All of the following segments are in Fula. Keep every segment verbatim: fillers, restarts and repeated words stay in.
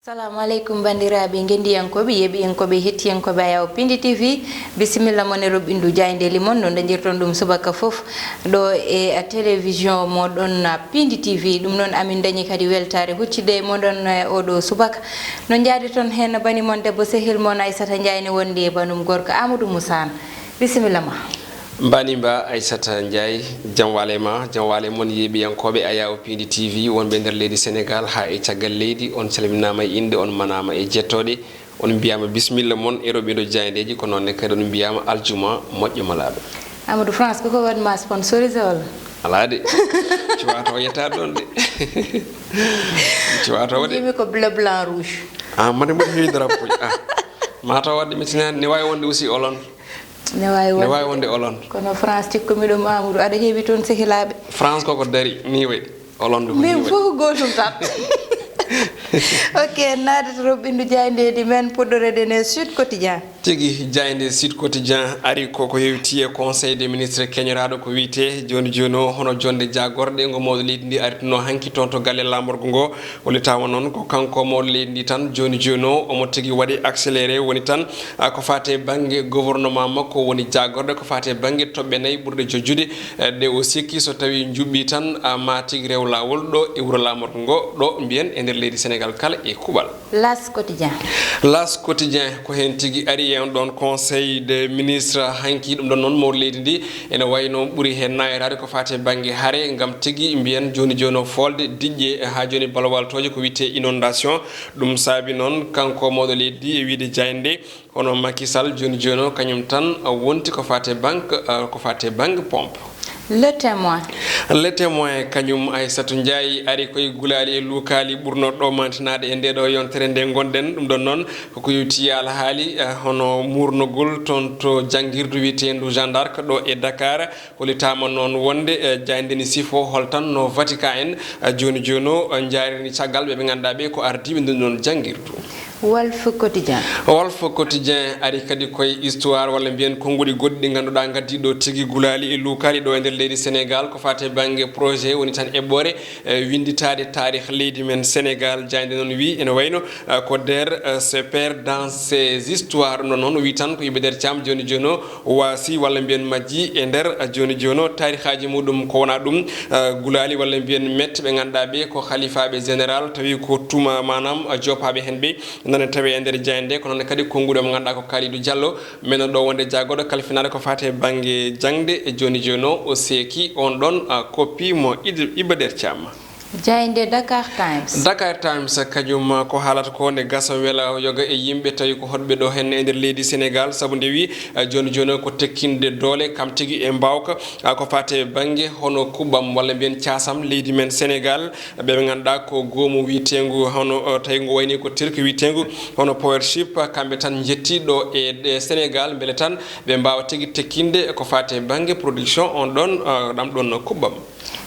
Assalamu aleykum, banndiraaɓe ngendiyankooɓe, yeeɓiyankooɓe, hettiyankooɓe Ayaw Pindi T V. Bisimilla mon e roɓɓindu jaayndeeli mon, no dañirton ɗum subaka fof ɗo e télévision moɗon Pindi T V. Ɗum noon, amin dañi kadi weltaare huccitde e moɗon e oɗo subaka. No njaadirton heen bani mon debbo, sehil mon Aissata Ndiaye, ne wondi e banum gorko Amadou Moussa Anne. Bisimilla ma. Mbani mba Aissata Ndiaye, jam waale ma, jam waale mon yeeɓiyankooɓe Ayaw Pindi T V, wonɓe nder leydi Sénégal haa e caggal leydi, on calminaama e innde, on manaama e jettooɗe, on mbiyaama bisimilla mon e roɓɓindo jaayndeeji, ko noon ne kadi on mbiyaama aljuma moƴƴo malaaɗo. Amadou, France koko waɗ ma sponsorisé walla? Alaa de. Cuwaa taw yettaade ɗoon de. Cuwaa taw de. Mbimi ko bleu, blanc, rouge. Ah, mande mboɗo heewi drapeau ji. Ah. Ma taw waɗde mi tinaani, ne waawi wonde aussi Hollande. Ne waawi Ne wonde. Waawi wonde Hollande. Kono France, cikku miɗo Mamoudou, aɗa heewi toon sehilaaɓe. France koko dari, ni wayi. Hollande ko ni min wayi. Fof gootum tan. Ok, naade to roɓɓindu jaayndeeji men, puɗɗorede e Sud Quotidien. Tigi, jaaynde Sud Quotidien ari ko ko yewti e Conseil des ministres keñoraaɗo ko wiyetee jooni jooni o, hono jonnde jaagorɗe ngo mawɗo leydi ndi aritunoo hanki toon to galle laamorgo ngo. Hollitaama noon ko kanko mawɗo leydi ndi tan jooni jooni o, omo tigi waɗi accéléré, woni tan, a, ko faati e bannge gouvernement makko, woni jaagorɗe ko faati e bannge toɓɓe nayi ɓurɗe jojjude, e, ɗe o sikki so tawii njuɓɓii tan, a, ma tigi rew laawol ɗo e wuro laamorgo ngo, ɗo mbiyen e nder leydi Sénégal kala e kuuɓal. L'As Quotidien. L'As Quotidien ko heen tigi ari e on ɗoon Conseil des ministres hanki. Ɗum ɗoon noon mawɗo leydi ndi ene wayi no ɓuri heen nayoraade ko faati e bannge hare, ngam tigi mbiyen jooni jooni o foolde diƴƴe haa jooni balwaltooje ko wiyetee inondation. Ɗum saabi noon kanko mawɗo leydi ndi e wiyde jaaynde nde, hono Macky Sall jooni jooni o kañum tan wonti ko faati e bannge, ko faati e bannge pompe. Le Témoin. Le Témoin kañum Aissatou Ndiaye ari koye gulaali e lukaali ɓurnooɗo ɗo mantinaade e nde ɗo yontere nde ngonɗen. Ɗum ɗoon noon koko yowti alhaali, eh, hono muurnogol toon to janngirdu wiyeteendu Jeanne d'Arc ɗo e Dakar. Hollitaama noon wonde, eh, jaaynde ni sifo holtan no Vatican en, eh, jooni jooni o, eh, njaarini caggal ɓe ɓe ngannduɗaa ɓe ko ardiiɓe ndun ɗoon janngirdu. Walf Quotidien. Walf Quotidien ari kadi koye histoire walla mbiyen konnguɗi goɗɗi ɗi ngannduɗaa ngaddii ɗo tigi gulaali e lukaali ɗo e nder leydi Sénégal ko faati e bannge projet woni tan eɓɓoore, eh, winnditaade taarih leydi men Sénégal. Jaaynde noon wiyi ene wayno, eh, ko nder, eh, se perd dans ces histoires. Ɗum ɗoon noon o wiyi tan ko Iba Der Thiam jooni jooni o waasi walla mbiyen majji e nder, eh, jooni jooni o taarihaaji muɗum ko wona ɗum, eh, gulaali walla mbiyen mette ɓe ngannduɗaa ɓe ko halifaaɓe général tawi ko tuma maanaam, eh, joppaaɓe heen ɓe. Nane tawi e nder jaaynde, ko noon kadi konnguɗi mo ngannduɗaa ko Kalidou Diallo, men ɗo wonde jaagorɗo kalfinaaɗo ko faati e bannge jaŋde, e jooni jooni o, o seeki on ɗoon, a, koppi mo Id-, Iba Der Thiam. Jaaynde Dakar Times. Dakar Times kañum ko haalata ko ne gasa wela yoga e yimɓe tawi ko hoɗɓe ɗo heen e nder leydi Sénégal, sabu nde wi, a, jooni jooni ko tekkinde doole kam tigi e mbaawka, a, ko faati e bannge hono kuɓɓam walla mbiyen caasam leydi men Sénégal. Ɓe ɓe ngannduɗaa ko goomu wiyeteengu hono, o, tawi ngu wayni ko Turki wiyeteengu hono Powership, kamɓe tan njetti ɗo e, e Sénégal, mbele tan ɓe mbaawa tigi tekkinde ko faati e bannge production on ɗoon, o, ɗam ɗoon kuɓɓam.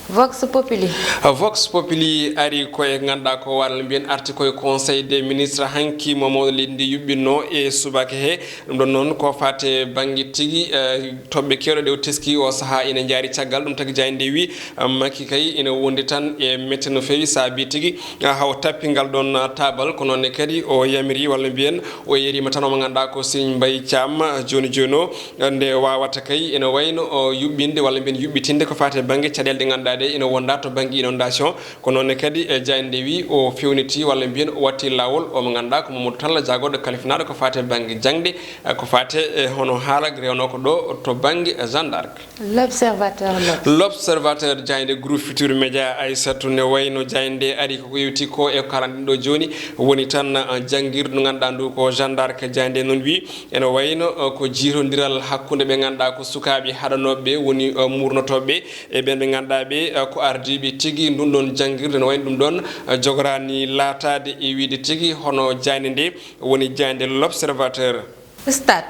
Vox Populi. Vox Populi ari koye ngannduɗaa ko waral mbiyen arti koye Conseil des ministres hanki mo mawɗo leydi ndi yuɓɓinno e subaka he. Ɗum ɗoon noon ko faati e bannge tigi, eh, toɓɓe keewɗe ɗe o teski o sahaa ina njaari caggal. Ɗum tagi jaaynde nde wi, eh, Macky kay ina wondi tan e mette no feewi, saabi tigi, eh, haw tappi ngal ɗoon, eh, taabal. Ko noon ne kadi o yamiri walla mbiyen o yeeriima tan omo ngannduɗaa ko Serigne Mbaye Thiam, eh, jooni jooni o, eh, nde waawata kay ina wayno o yuɓɓinde walla mbiyen yuɓɓitinde ko faati e bannge caɗeele ɗe ngannduɗaa ɗe ina wonda to bannge inondation. Ko noon ne kadi, eh, jaaynde nde wi o fewniti walla mbiyen o watti laawol omo ngannduɗaa ko Mamadou Talla jaagorɗo kalfinaaɗo ko faati e bannge jaŋde, eh, ko faati e hono haala rewnoo ko ɗo to bannge, eh, Jeanne d'Arc. L'Observateur, L'Obs. L'Observateur jaaynde Groupe Futurs Médias Aissatou ne wayno jaaynde nde ari koko yewti ko e kalanɗen ɗo jooni woni tan, eh, janngirdu ngannduɗaa ndu ko Jeanne d'Arc jaaynde nde noon wi ene wayno, eh, ko jiitondiral hakkunde ɓe ngannduɗaa ko sukaaɓe haɗanooɓe ɓe woni, eh, muurnotooɓe ɓe. E ɓeen ɓe ngannduɗaa ɓe, eh, ko ardiiɓe tigi ndun ɗoon janngirde no wayno ɗum ɗoon, eh, jogoraani laataade e wiyde tigi hono jaaynde nde woni jaaynde L'Observateur. Stade.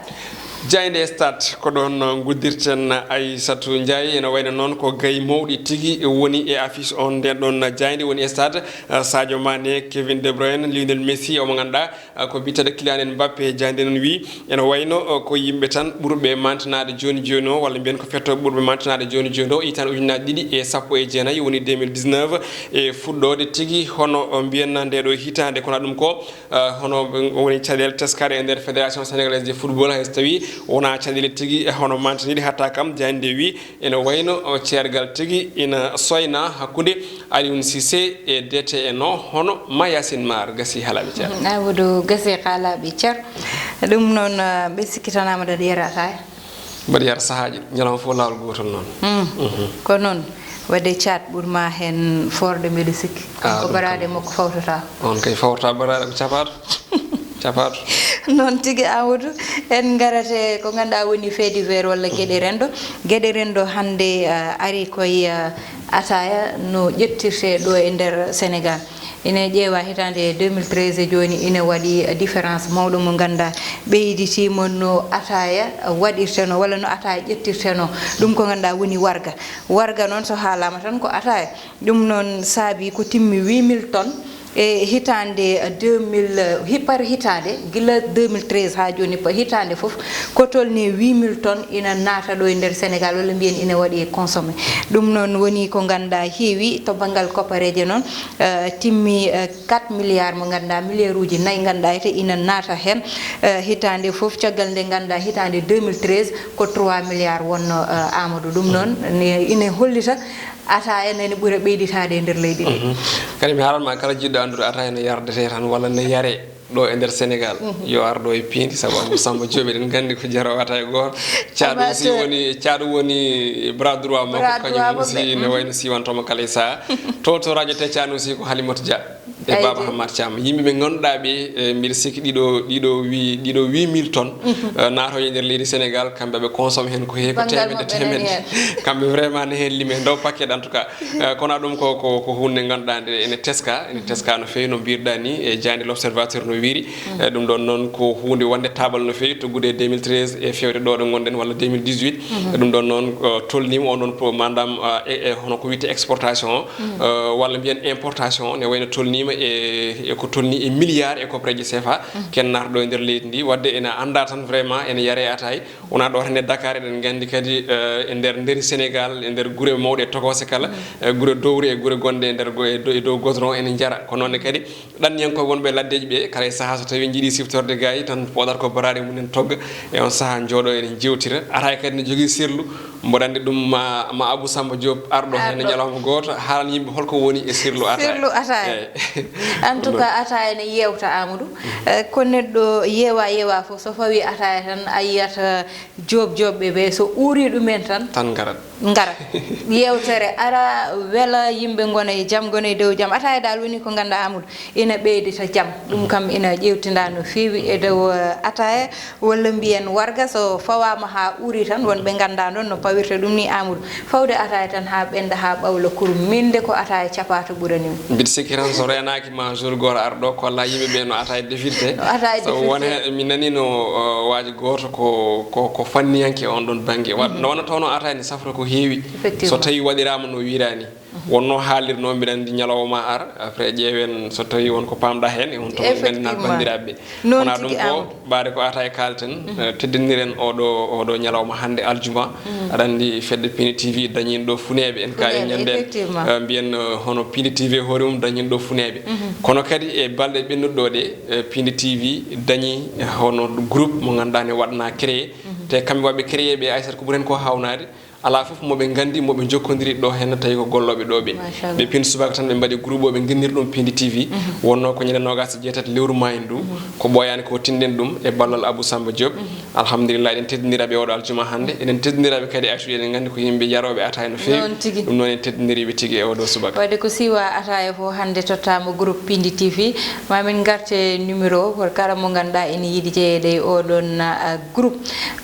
Jaaynde e stade, ko ɗoon nguddirten Aissatou Ndiaye. Ene wayno noon ko gay mawɗi tigi woni e affiche on, nden ɗoon jaaynde woni e stade. Sadio Mané, Kevin De Bruyne, Lionel Messi, omo ngannduɗaa, ko biyeteeɗo Kylian Mbappé. Jaaynde noon wi ene wayno ko yimɓe tan ɓurɓe mantanaade jooni jooni o, walla mbiyen ko fettooɓe ɓurɓe mantanaade jooni jooni o, itan ujunaaji ɗiɗi e sappo e jeenayi, woni deux mille dix-neuf, e fuɗɗoode tigi hono mbiyen nde ɗo hitaande. Kono ɗum ko Eh, hono woni caɗeele teskaɗe e nder Fédération Sénégalaise de Football, hay so tawi wona caɗeele tigi, eh, hono mantiniɗe, hatta kam jaaynde wi ene wayno, o, ceergal tigi ina soyna hakkunde Aliou Cissé e D T N o, hono Mayacine Mar. Gasi haalaaɓe ceer. Mhm, Amadou, gasi haalaaɓe ceer. Ɗum noon, eh, ɓe sikkitanama daɗi yarata e. Mbaɗi yar sahaaji, ñalawma fof laawol gootol noon. Mm. Mhm. Ko noon, waɗde caat ɓurma heen foorde, mbeɗa sikki. Ah, kanko ɗum baraade kam. Makko fawtata. On kay fawta baraade ko capaato. Capaato. Noon tigi, Amadou, en ngarate ko ngannduɗaa woni fait divers walla geɗe renndo. Geɗe renndo hannde, ah, ari koye, ah, ataya no ƴettirte ɗo e nder Sénégal. Ine ƴeewa hitaande deux mille treize e jooni, ine waɗi différence mawɗo mo ngannduɗaa ɓeyditiima no ataya waɗirteno walla no ataya ƴettirteno. Ɗum ko ngannduɗaa woni warga. Warga noon so haalaama tan ko ataya. Ɗum noon saabi ko timmi huit mille tonnes e hitaande deux mille, hi-, par hitaande, gila deux mille treize haa jooni, pa-, hitaande fof, ko tolni huit mille tonnes ina naata ɗo e nder Sénégal, walla mbiyen ina waɗi e consommé. Ɗum noon woni ko ngannduɗaa heewi to banngal koppareeje noon, eh, timmi, eh, quatre milliards mo ngannduɗaa, milliard uji nayi ngannduɗaa ete ina naata heen, eh, hitaande fof, caggal nde ngannduɗaa hitaande deux mille treize ko trois milliards wonno, eh, Amadou. Ɗum noon ne ina hollita ataya nani ɓura ɓeyditaade e nder leydi ndi. Mhm. Kadi mi haalan ma, kala jiɗɗo anndude ataya no yardete tan walla no yare ɗo e nder Sénégal, mhm, yo ar ɗo e piindi, sabu Abou Samba Diop eɗen nganndi ko jaraw ataya gooto. Caɗo aussi woni, caɗo woni bras droit makko, bras droit kañum makko aussi ne, mhm, wayno siwantomo kala e saha. To, to radio Teccan aussi ko Halimata Dia. E Baba Hammar Thiam, yimɓe ɓe ngannduɗaa ɓe, eh, mbiɗa sikki ɗiɗo, ɗiɗo wi-, ɗiɗo huit mille tonnes, mhm, eh, naatoje e nder leydi Sénégal, kamɓe ɓe consomme heen ko heewi ko teemedde teemedde. Kamɓe vraiment ne heen lime ndaw paquet en tout cas. Eh, kono ɗum ko, ko, ko huunde ngannduɗaa nde ene teska, ene teska no feewi no mbiirɗaa ni, e jaaynde L'Observateur no wiiri. Mhm. Eh, ɗum ɗoon noon ko huunde wonde taabal no feewi, tuggude e deux mille treize e fewde ɗo ɗo ngonɗen walla deux mille dix-huit. Mhm. Eh, ɗum ɗoon noon, eh, tolniima on ɗoon po-, maanaam, eh, e, e hono ko wiyetee exportation o. Mhm. Eh, walla mbiyen importation ne wayno tolniima e, e ko tolni e milliard e koppareeje C F A, mhm, ken naata ɗo e nder leydi ndi. Wadde ene anndaa tan vraiment ene yare atay. Wonaa ɗo tan e Dakar, eɗen nganndi kadi, eh, e nder, nder Sénégal, e nder gure mawɗe e tokose kala, mhm, eh, gure dowri e gure gonɗe e nder go-, e dow, e dow goudron ene njara. Ko noon ne kadi ɗanniyankooɓe wonɓe e laddeeji ɓe, kala e sahaa so tawi njiɗi siftorde gaayi tan poodat ko baraade mum en togga. E on sahaa njooɗo ene njewtira. Atay kadi ne jogii sirlu. Mboɗo anndi ɗum ma, ma Abou Samba Diop arɗo heen e ñalawma gooto, haalan yimɓe holko woni e sirlu ataya. Sirlu ataya. Eey. En tout cas, ataya ne yeewta, Amadou. Eh, ko neɗɗo yeewa, yeewa fof, so fawi ataya tan, a yiyat, eh, joop joopɓe ɓe, so uuri ɗumen tan. Tan ngarat. Ngarat. Yeewtere ara, wela, yimɓe ngona e jam, ngona e dow jam. Ataya dal woni ko ngannduɗaa, Amadou. Ina ɓeydita jam. Ɗum kam ina ƴeewtinda no feewi e dow, eh, ataya, walla mbiyen warga, so fawaama haa uuri tan, won ɓe nganndaa noon no pawirta ɗum ni, Amadou. Fawde ataya tan haa ɓennda, haa ɓawla kurum. Min de ko ataya capaato ɓuranimi. Mbiɗa sikki tan so reenaaki ma jour gooto ar ɗo, kolla yimɓe ɓe no ataya defirte. No ataya defirte. Sabu won heen, mi nanii no, eh, waaji gooto ko, ko, ko fanniyanke on ɗon bannge. Wa-, mhm, no wona tawno ataya ne safra ko heewi. Effectivement. So tawi waɗiraama no wiiraani. Wonno haalirno, mbiɗa anndi ñalawma ar, après ƴeewen so tawi won ko pamɗa heen, e won to ngandina. Effectivement. Banndiraaɓe ɓe. Noon wona tigi, ɗum ko Amadou. Ɓaade ko ataya kaalten, mhm, eh, teddiniren oɗo, oɗo ñalawma hannde aljuma. Mhm. Aɗa anndi fedde Pindi T V dañin ɗo funeeɓe, en kaali. Funeeɓe, ñande, effectivement. Eh, mbiyen, eh, hono Pindi T V hoore mum dañin ɗo funeeɓe. Mhm. Kono kadi e balɗe ɓennuɗo ɗe, eh, Pindi T V dañi, eh, hono groupe mo ngannduɗaa ne waɗna créé. Mhm. Te kamɓe waɗɓe créé ɓe, Aissata, ko ɓuri heen ko hawnaade. Alaa fof mo ɓe nganndi, mo ɓe njokkondiri ɗo heen, tawi ko gollooɓe ɗo ɓe. Machallah. Ɓe pindi subaka tan, ɓe mbaɗi groupe o, ɓe ngenniri ɗum Pindi T V. Mhm. Wonno ko ñande noogaas e jeetati lewru maayndu ndu. Mhm. Ko ɓooyaani ko tinɗen ɗum e ballal Abou Samba Diop. Mhm. Alhamdulillah, eɗen teddindira ɓe oɗo aljuma hannde. Eɗen teddindira ɓe kadi, Aïssatou, eɗen nganndi ko yimɓe yarooɓe ataya no feewi. Noon tigi. Ɗum noon en teddindiri ɓe tigi e oɗo subaka. Waɗde ko siiwa ataya fof hannde tottaama groupe Pindi T V. Ma min ngarte numéro o, kala mo ngannduɗaa ene yiɗi jeyeede e oɗon, ah, groupe.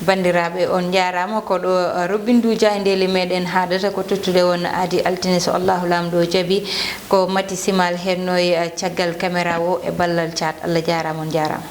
Banndiraaɓe, on njaaraama. Ko ɗo, uh, Robbindu Jaayndeele meɗen haadata, ko tottude on aadi altine, so Allahu Laamɗo jaɓi. Ko Mati Simal henno e, uh, caggal caméra o e ballal caat. Allah jaaraama, on njaaraama.